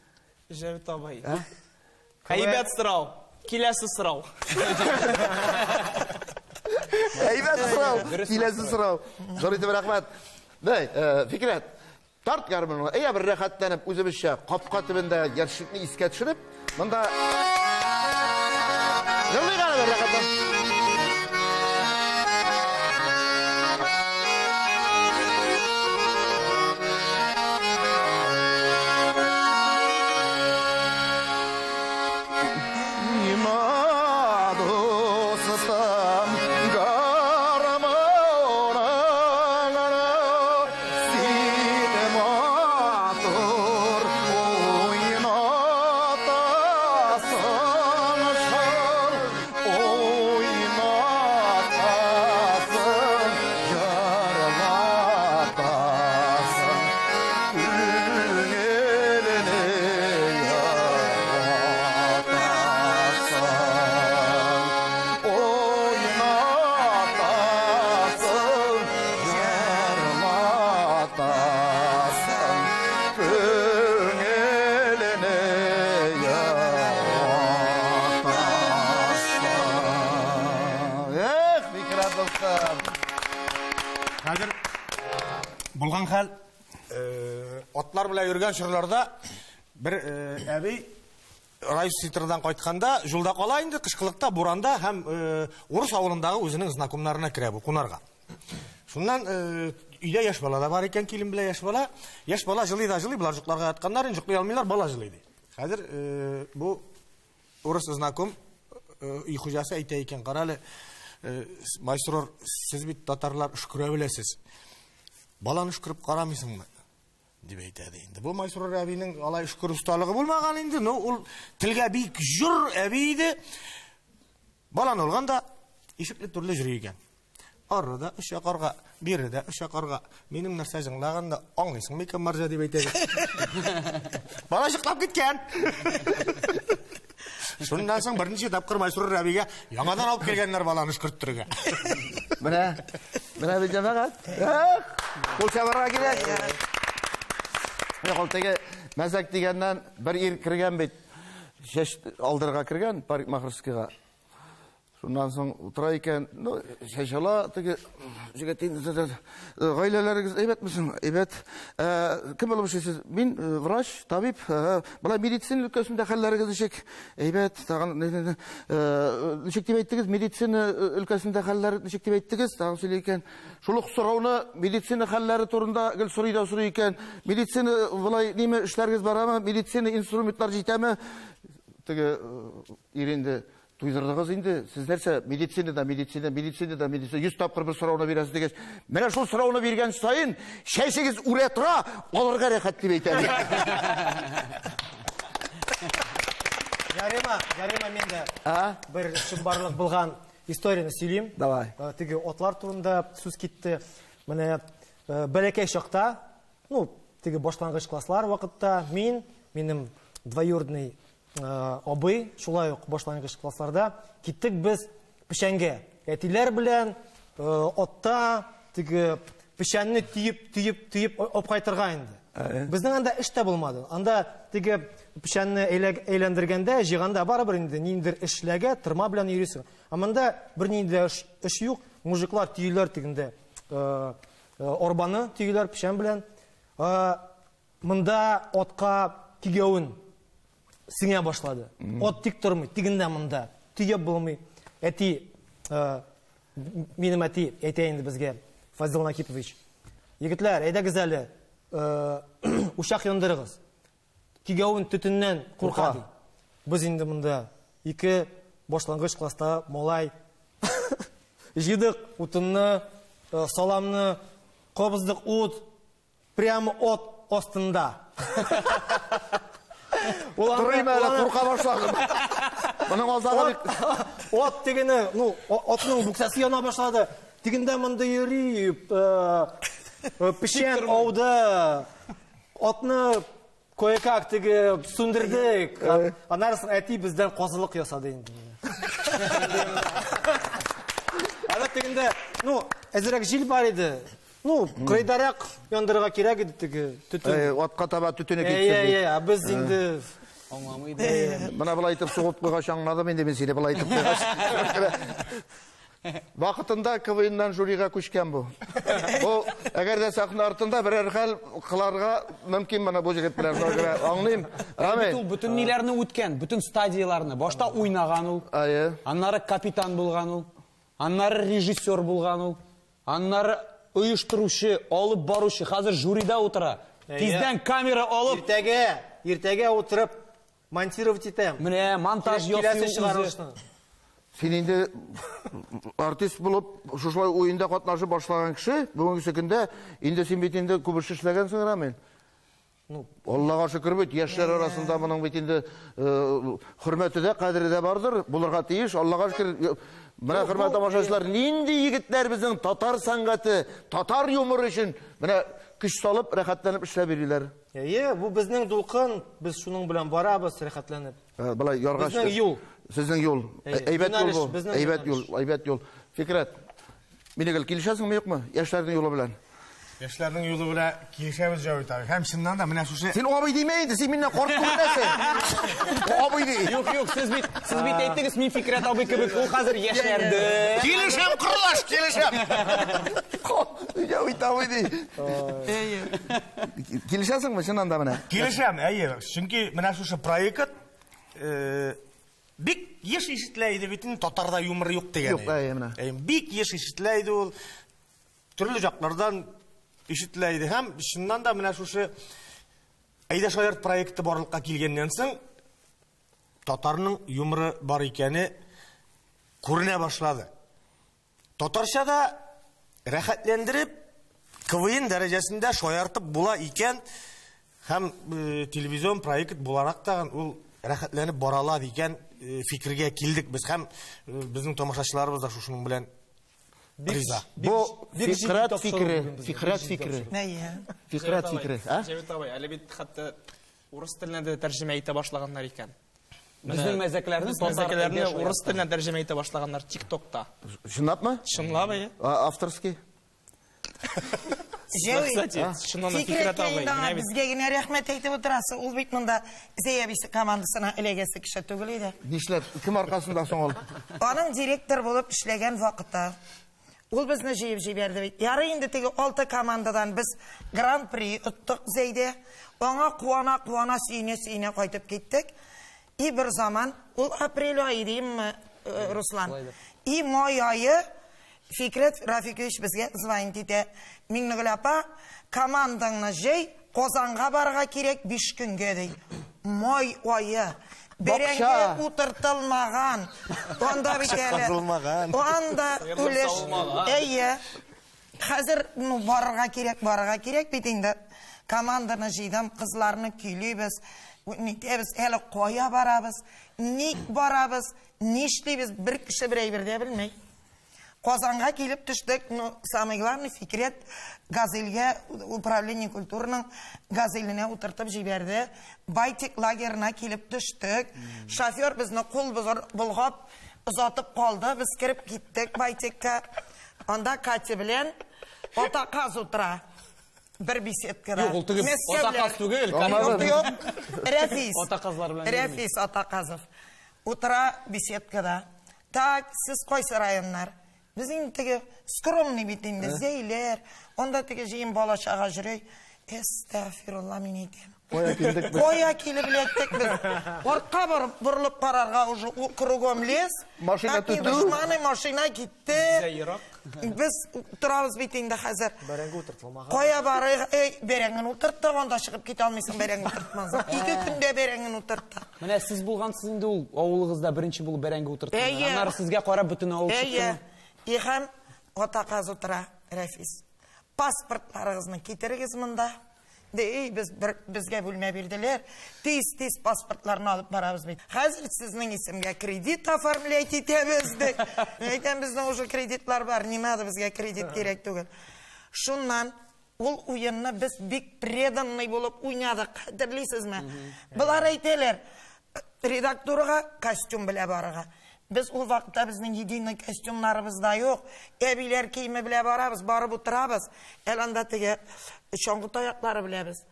Җәвит абый. Әйбәт сорау. Киләсе сорау. Әйбәт сорау. Киләсе сорау. Зур итеп рәхмәт. Дәй, Фикрәт, тарт гармунны. Әйә бер рәхәтләнеп үзебезчә капка төбендә яшьлекне искә төшереп, монда җырлыйк әле бер рәхәтләнеп. Булган хәл, атлар белән йөргән чорларда бер әби райцентрдан кайтканда юлда кала инде, кышкылыкта, буранда һәм урыс авылындагы үзенең знакомнарына керә бу кунарга. Шуннан өйдә яшь бала да бар икән, килен белән яшь бала. Яшь бала җылый да җылый, болар йокларга ятканнар, инде йоклый алмыйлар, бала җылый ди. Хәзер бу урыс знаком өй хуҗасы әйтә икән, кара әле, Майсурор, сез бит татарлар өшкерә беләсез. Баланы өшкереп карамыйсыңмы? Дип әйтә ди инде. Бу Майсурор әбинең алай өшкерү осталыгы булмаган инде, но ул телгә бик җор әби иде. Баланы алганда ишекле төрле йөри икән. Арыда өч якарга, биредә өч якарга. Минем нәрсә җыңлаганда аңлыйсыңмы икән, марҗа дип әйтә. Бала җыклап киткән. Шуннан соң берничә тапкыр Майсурор әбигә яңадан алып килгәннәр баланы өшкерттерергә. Менә, менә бит җәмәгать. Эх, кул чабарга кирәк. Юк, ул теге мәзәк дигәннән бер ир кергән бит. Чәч алдырга кергән парикмахерскийга. Шуннан соң утыра икән, ну, чәч ала, теге җегет инде, гаиләләрегез әйбәтме соң? Әйбәт. Кем булып эшлисез? Мин врач, табиб. Болай медицина өлкәсендә хәлләрегез ничек? Әйбәт. Тагын, ничек дип әйттегез? Медицина өлкәсендә хәлләр ничек дип әйттегез? Тагын сөйли икән. Шул ук сорауны медицина хәлләре турында гел сорый да сорый икән. Медицина болай ниме эшләрегез барамы? Медицина инструментлар җитәме? Теге ир инде Туйдырдыгыз инде. Сез нәрсә, медицинада, медицина, медицинада, медицина, 100 тапкыр бер сорауны бирәсез дигәч, менә шул сорауны биргән саен чәчегез үрә тора, алырга рәхәт дип әйтәм. Ярема, Ярема, мин дә бер чынбарлык булган историяне сөйлим. Давай. Теге атлар турында сүз китте. Менә бәләкәй чакта, ну, теге башлангыч класслар вакытта мин, минем двоюродный абый, шулай ук башлангыч классларда киттек без печәнгә. Әтиләр белән атта теге печәнне төеп, төеп, төеп алып кайтырга инде. Безнең анда эш тә булмады. Анда теге печәнне әйләндергәндә, җыйганда барыбер инде ниндидер эшләгә тырма белән йөрисең. Ә монда бернинди дә эш юк. Мужиклар төйләр тегендә, арбаны төйләр печән белән. Монда атка кигәвен сиңә башлады. Ат тик тормый, тегендә монда. Төяп булмый. Әти, минем әти әйтә инде безгә, Фазил Накипович. Егетләр, әйдәгез әле, учак яндырыгыз. Кигәвен төтеннән курка ди. Без инде монда ике башлангыч класста малай җыйдык утынны, саламны, кабыздык ут, прямо от астында. Торыйм әле, курка башладым. Моның азагы бик От тегене, ну, атның бүксәсе яна башлады. Тегендә монда йөри, печән ауды. Атны кое-как теге сүндердек. Аннары соң әти бездән казылык ясады инде. Ана тегендә, ну, әзрәк җил бар иде. Ну, кырыйдарак яндырырга кирәк иде теге төтен. Атка таба төтене китсен. Әй, әй, ә без инде аңламый идек. Менә болай итеп сугып куйгач аңладым инде мин сине болай итеп куйгач. Вакытында КВНнан жюрига күчкән бу. Бу, әгәр дә сәхнә артында берәр хәл кыларга мөмкин менә бу егет белән. Аңлыйм. Рамил. Ул бөтен ниләрне үткән, бөтен стадияләрне. Башта уйнаган ул. Аннары капитан булган ул. Аннары режиссер булган ул. Аннары оештыручы, алып баручы, хәзер жюрида утыра. Тиздән камера алып. Иртәгә, иртәгә утырып монтировать итәм. Менә монтаж ясый үзе. Син инде артист булып, шушылай уенда катнашып башлаган кеше, бүгенге көндә инде син бит инде күп эш эшләгәнсең, Рамил. Ну, Аллага шөкер бит, яшьләр арасында моның бит инде хөрмәте дә, кадере дә бардыр, булырга тиеш. Аллага шөкер, менә хөрмәтле тамашачылар, нинди егетләр безнең татар сәнгате, татар юморы өчен менә көч салып, рәхәтләнеп эшләп йөриләр. Әйе, бу безнең дулкын, без шуның белән барабыз рәхәтләнеп. Болай ярга Безнең юл. Сезнең юл. Әйбәт юл бу. Әйбәт юл, әйбәт юл. Фикрәт, мине гел килешәсеңме, юкмы? Яшьләрнең юлы белән. Яшьләрнең юлы белән килешәбез, Җавит абый. Һәм чыннан да менә шушы Син абый димә инде, син миннән карт күренәсең. Абый ди. Юк, юк, сез бит, сез бит әйттегез, мин Фикрәт абый кебек, ул хәзер яшьләрдә. Килешәм, кордаш, килешәм. Җавит абый ди. Килешәсеңме чыннан да менә? Килешәм, әйе. Чөнки менә шушы проект бик еш ишетелә иде бит инде, татарда юмор юк дигән. Юк, әйе, менә. Әйе, бик еш ишетелә иде ул. Төрле яклардан ишетелә иде. Һәм чыннан да менә шушы Әйдә шаярт проекты барлыкка килгәннән соң татарның юморы бар икәне күренә башлады. Татарча да рәхәтләндереп КВН дәрәҗәсендә шаяртып була икән һәм телевизион проект буларак та ул рәхәтләнеп барала дигән фикергә килдек без һәм безнең тамашачыларыбыз да шушының белән риза. Бу Фикрәт фикре, Фикрәт фикре. Фикрәт фикре, а? Җәвит абый, әле бит хәтта урыс теленә дә тәрҗемә итә башлаганнар икән. Безнең мәзәкләрне татар урыс теленә тәрҗемә итә башлаганнар TikTokта. Чынлапмы? Чынлап, әйе. Авторский. Кстати, Фикрәт абый, безгә генә рәхмәт әйтеп утырасы. Ул бит монда Зәй әбисе командасына эләгәсе кеше түгел иде. Нишләп? Кем аркасында соң ул? Аның директор булып эшләгән вакыты. Ул безне җыеп җибәрде бит. Ярый инде теге 6 командадан без гран-при оттык Зәйдә. Аңа куана-куана, сөенә-сөенә кайтып киттек. И бер заман, ул апрель ае димме, Руслан? И май ае Фикрәт Рафикович безгә звонит итә. Миңнегөл апа, командаңны җый, Казанга барырга кирәк 5 көнгә ди. Май ае. Бәрәңге утыртылмаган. Анда бит әле. Анда үлеш. Әйе. Хәзер, ну, барырга кирәк, барырга кирәк бит инде. Команданы җыйдым, кызларны көйлибез. Нитәбез, әле кая барабыз, ник барабыз, нишлибез, бер кеше бер әйбер дә белми. Казанга килеп төштек, ну, самый главный Фикрет Газельгә, управление культурының Газеленә утыртып җибәрде. Байтик лагерына килеп төштек. Шофер безне кул болгап озатып калды. Без кереп киттек Байтикка. Анда Катя белән ата каз утыра. Бер беседкада. Юк, ул теге ата каз түгел. Юк, Рәфис. Ата казлар белән. Рәфис Атаказов. Утыра беседкада. Так, сез кайсы районнар? Без инде теге скромный бит инде, Зәйләр, анда теге җыен бала чага йөри. Әстәгъфирулла, мин әйтәм. Кая килдек без? Кая килеп эләктек без? Артка барып борылып карарга уже кругом лес. Машина Какие тоту. душманы, машина китте. Ерак. Без торабыз бит инде хәзер. Бәрәңге утыртылмаган. Кая барыйк? Эй, бәрәңгене утырттык, анда чыгып китә алмыйсың бәрәңге утыртмасаң. 2 көндә бәрәңгене утырттык. Менә сез булгансыз инде ул авылыгызда беренче булып бәрәңге утырткан. Әйе. Аннары сезгә карап бөтен авыл Әйе. чыкты. Иһәм ата каз утыра, Рәфис. Паспортларыгызны китерегез монда. Эй, без безгә бүлмә бирделәр. Тиз-тиз паспортларны алып барабыз бит. Хәзер сезнең исемгә кредит оформлять итәбез ди. Әйтәм, безнең уже кредитлар бар, не надо безгә кредит кирәк түгел. Шуннан ул уенны без бик преданный булып уйнадык, хәтерлисезме? Болар әйтәләр, редакторга костюм белә барырга. Без ул вакытта безнең единый костюмнарыбыз да юк. Әбиләр киеме белә барабыз, барып утырабыз. Әле анда теге чаңгы таяклары беләбез.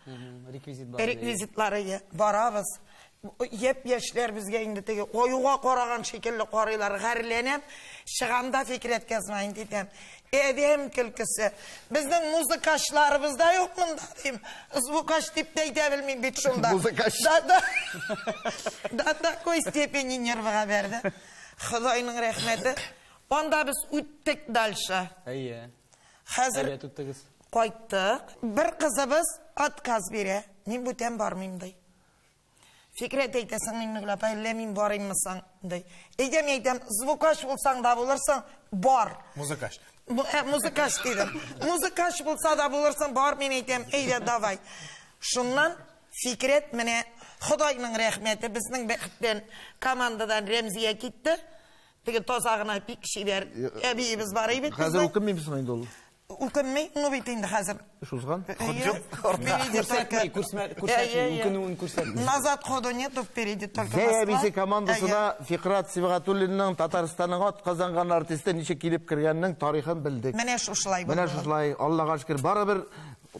Реквизит бар. Реквизитлары барабыз. Япь-яшьләр безгә инде теге аюга караган шикелле карыйлар, гарьләнәм. Чыгам да Фикрәткә звонить итәм. Әдәм көлкесе. Безнең музыкачларыбыз да юк монда дим. Звукач дип тә әйтә белмим бит шунда. Музыкач. Да, да. До такой степени нервыга бәрде. Ходайның рәхмәте. Анда без үттек дальше. Әйе. Хәзер Әйе, үттегез. кайттык. Бер кызыбыз отказ бирә. Мин бүтән бармыйм ди. Фикрәт әйтәсең, Миңнегөл апа, әллә мин барыйммы соң ди. Әйдәм, әйтәм, звукач булсаң да булырсың, бар. Музыкач. Музыкач дидем. Музыкач булса да булырсың, бар, мин әйтәм, әйдә, давай. Шуннан Фикрәт менә Ходайның рәхмәте безнең бәхеттән командадан Рәмзия китте. Теге таза гына бик чибәр әбиебез бар иде. Хәзер үкенмимсең инде ул? Үкенми, ну бит инде хәзер. Эш узган. Күрсәтми, күрсәтми, үкенүен күрсәтми. Назад ходу нету, впереди только Зәй Москва. әбисе командасына Фикрат Сибгатуллинның Татарстанның ат казанган артисты ничек килеп кергәненең тарихын белдек. Менә шушылай булды. Менә шушылай, Аллага шөкер, барыбер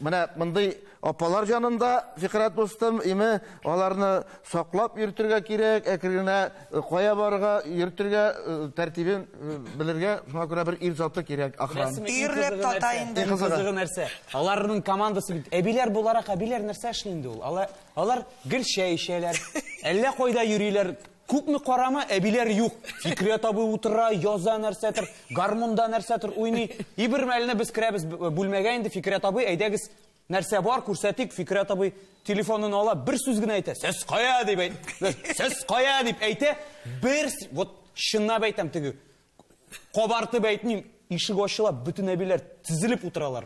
менә мондый апалар янында Фикрат дустым, име аларны саклап йөртергә кирәк, әкрен генә кая барырга, йөртергә, тәртибен белергә, шуңа күрә бер ир заты кирәк, охрана. Өйрәп тата инде. Иң кызыгы нәрсә? Аларның командасы бит әбиләр буларак әбиләр нәрсә эшли инде ул? Алар гел чәй эчәләр, әллә кайда йөриләр. Күпме карама, әбиләр юк. Фикрәт абый утыра, яза нәрсәдер, гармунда нәрсәдер уйный. И бер мәлне без керәбез бүлмәгә инде, Фикрәт абый, әйдәгез, нәрсә бар, күрсәтик. Фикрәт абый телефонын ала, бер сүз генә әйтә. Сез кая дип әйтә. Сез кая дип әйтә. Бер, вот чынлап әйтәм теге. Кабартып әйтмим, ишек ачыла, бөтен әбиләр тезелеп утыралар.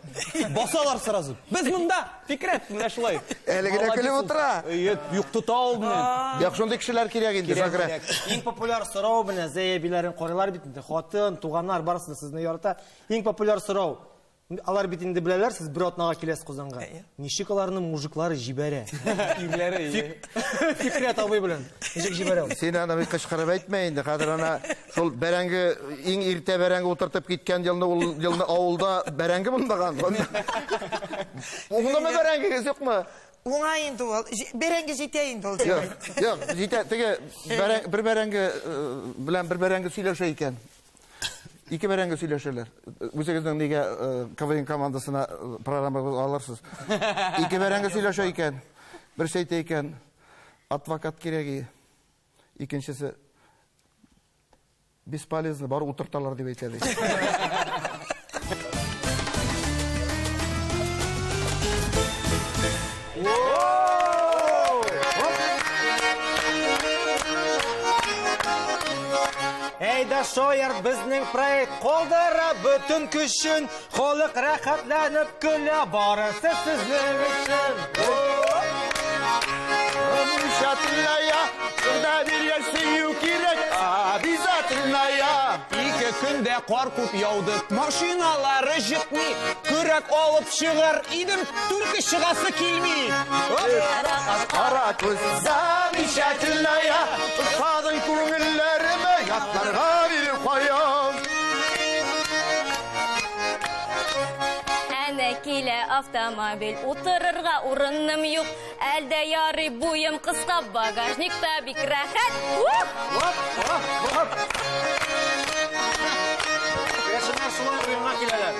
Басалар сразу. Без монда, Фикрәт, менә шулай. Әле генә көлеп утыра. Әйе, юк тота ул менә. Юк, шундый кешеләр кирәк инде, шуңа күрә. Иң популяр сорау менә Зәй әбиләрен карыйлар бит инде. Хатын, туганнар барысы да сезне ярата. Иң популяр сорау. Алар бит инде беләләр, сез бер атнага киләсез Казанга. Ничек аларның мужиклары җибәрә? Ирләре, әйе. Фикрәт абый белән ничек җибәрә ул? Син аны бик кычкырып әйтмә инде. Хәзер ана шул бәрәңге, иң иртә бәрәңге утыртып киткән елны, ул елны авылда бәрәңге булмаган. Уңдамы бәрәңгегез юкмы? Уңа инде ул. Бәрәңге җитә инде ул. Юк, юк, җитә. Теге бер бәрәңге белән бер бәрәңге сөйләшә икән. Ике бәрәңге сөйләшәләр. Үзегезнең нигә КВН командасына программагыз алырсыз. Ике бәрәңге сөйләшә икән. Берсе әйтә икән, адвокат кирәк. Икенчесе бесполезно, бар утырталар дип әйтә ди. Әйдә шаярт безнең проект калдыра бөтен көчен, халык рәхәтләнеп көлә, барысы сезнең өчен. Замечательная, когда биргән сөю кирәк, обязательная. Ике көндә кар күп яуды, машиналары җитми, көрәк алып чыгар идем, түлке чыгасы килми. Кара күз замечательная, ошадың күңелләремә, ятларга биреп куям. Әнә килә автомобиль, утырырга урыным юк. Әлдә ярый буем кыска, багажникта бик рәхәт. Ух! Оп, оп, оп. Керәшеннәр шулай уенга киләләр.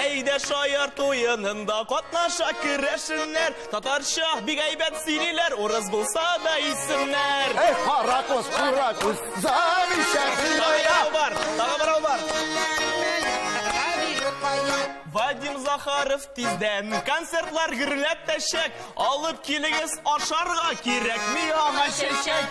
Әйдә шаярт уенында катнаша керәшеннәр. Татарча бик әйбәт сөйлиләр, урыс булса да исемнәр. Эй, кара күз, кара күз, замечательная. Тагы бар, тагы берәү бар. Вадим Захаров тиздән концертлар гөрләтәчәк. Алып килегез ашарга кирәкми аңа чәчәк.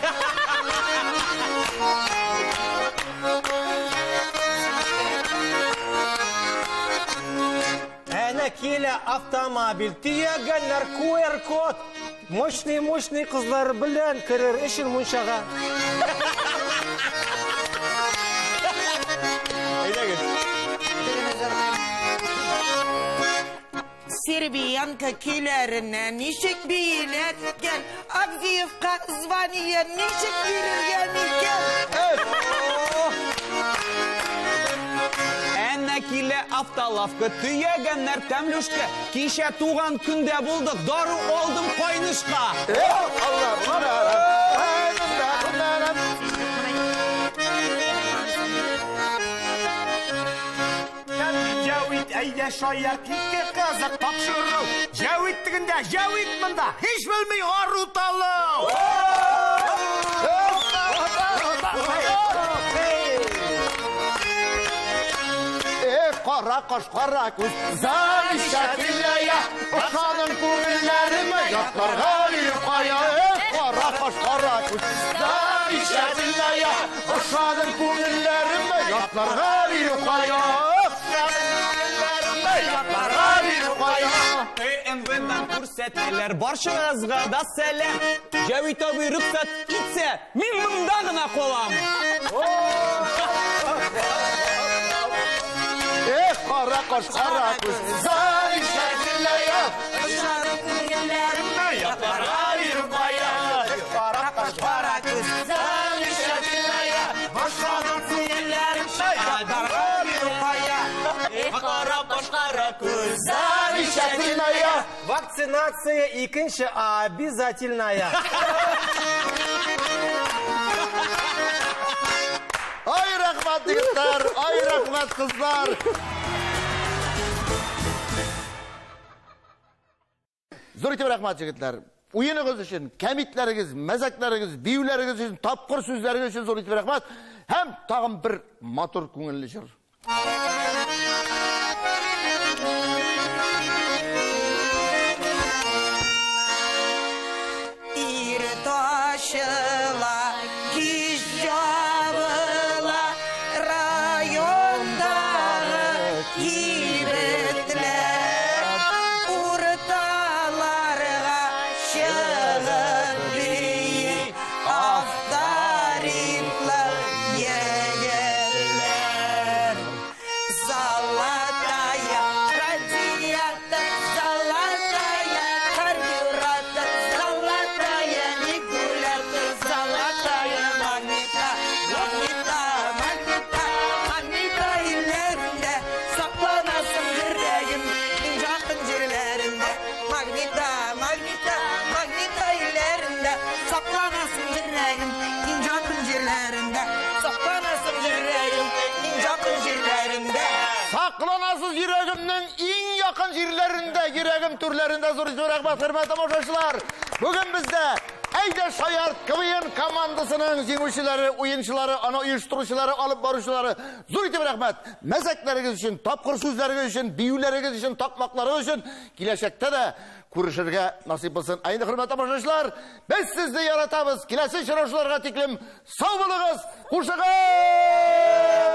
Әнә килә автомобиль, төягәннәр QR-код. Мощный-мощный кызлар белән керер өчен мунчага. Әйдәгез. Сербиянка көйләренә ничек биелә икән? Авдеевка звание ничек бирелгән икән? Әнә килә автолавка, төягәннәр тәмлүшкә. Кичә туган көндә булдык, дару алдым кайнышка. Эй, Алла, Алла, Җәвит, әйдә шаярт, ике кызык тапшыру. Җәвит тегендә, Җәвит монда, һич белми ару талу. Эй, кара каш, кара күз, замечательная, ошадың күңелләремә, ятларга биреп кая. Эй, кара каш, кара күз, замечательная, ошадың күңелләремә, ятларга биреп кая. Ошадың күңелләремә, ятларга биреп кая. ТНВ-дан күрсәтәләр, барчагызга да сәлам. Җәвит абый рөхсәт итсә, мин монда гына калам. Эй, кара каш, кара күз, замечательная, Ошадың күңелләремә, Ятларга биреп кая. Кара каш, кара күз, замечательная, ошадың күңелләремә, ятларга биреп кая. Кара каш, кара күз. замечательная. Вакцинация икенче обязательная. Ай, рәхмәт егетләр, ай, рәхмәт кызлар. Зур итеп рәхмәт егетләр. Уеныгыз өчен, кәмитләрегез, мәзәкләрегез, биюләрегез өчен, тапкыр сүзләрегез өчен зур итеп рәхмәт. Һәм тагын бер матур күңелле җыр. Иртә ачыла, кич ябыла, райондагы кибетләр урталарга чыгып бии авторитлы егетләр. Золотая радиатор, золотая карбюратор, золотая регулятор, золотая магнита, магнита, магнита, магнита илләрендә сакланасың йөрәгем, иң якын җирләрендә. Магнита, магнита, магнита илләрендә сакланасың йөрәгем, иң якын җирләрендә. Сакланасың йөрәгем, иң якын җирләрендә. Сакланасыз йөрәгемнең иң якын җирләрендә, йөрәгем түрләрендә. Зур итеп рәхмәт, хөрмәтле тамашачылар. Бүген бездә Әйдә шаярт КВН командасының җиңүчеләре, уенчылары, аны оештыручылары, алып баручылары. Зур итеп рәхмәт. Мәзәкләрегез өчен, тапкыр сүзләрегез өчен, биюләрегез өчен, такмакларыгыз өчен киләчәктә дә күрешергә насыйп булсын. Ә инде хөрмәтле тамашачылар, без сезне яратабыз. Киләсе очрашуларга тиклем сау булыгыз. Хушыгыз!